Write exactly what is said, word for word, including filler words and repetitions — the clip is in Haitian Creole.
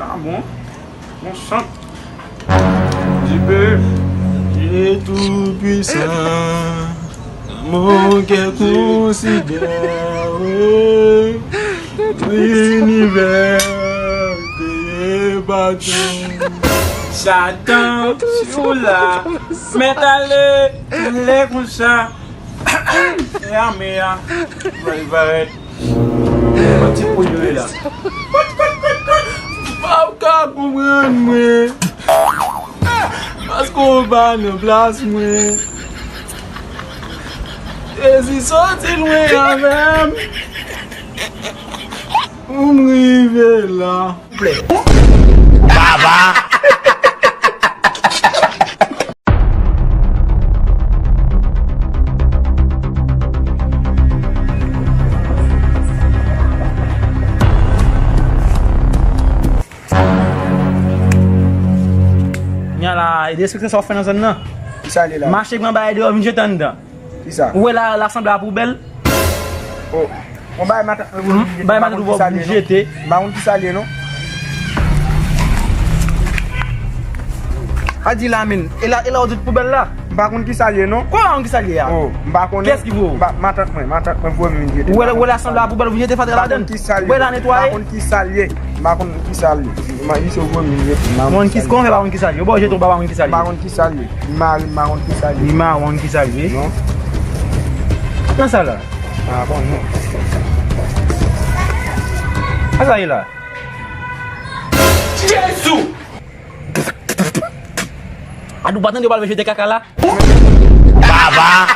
Ah bon? Bon sant. Dieu, Dieu Tout-Puissant, mon cœur considère l'univers créé par toi. Satan, si w la, mèt ale, ale konsa. E ame a, pral parèt. Yon ti pou yo la. Pa ka konprann mwen. Paske w pa nan plas mwen. Jezi soti lwen avè m. Pou m rive la. Baba. Nya la, e destriksyon sa w fè nan zòn nan? Ki sa l ye la? Mache pran bagay deyò, vin jete anndan. Kisa? Ou wè la, lasanblay a poubèl? Oh. Bon, bay matant mwen pou vin jete. Bay matant ou pou vin jete. M pa konn ki sa l ye non. A di la menm. E la, e la ou di poubèl la? M pa konn ki sa l ye non. Kòman ou pa konn ki sa l ye a? Oh, m pa konnen. Kiyès ki voye w? Matant mwen, matant mwen voye m vin jete. Ou wè, ou wè lasanblay a poubèl ou vin jete fatra ladann? Ou wè la netwaye? M pa konn ki sa l ye. M pa konn ki sa l ye. Misye voye m vin jete. M pa konn ki sa l ye. Kòman w fè pa konn ki sa l ye? Ou pa wè jete ou pa konn ki sa l ye? M pa konn ki sa l ye. Li mare m, m pa konn ki sa l ye. Li mare w, ki sa l ye? Non. Nan sa la? Ah, bon, non. Sa sa ye la? Jezi! Adoub, pa tande yo pral jete kaka la? Baba!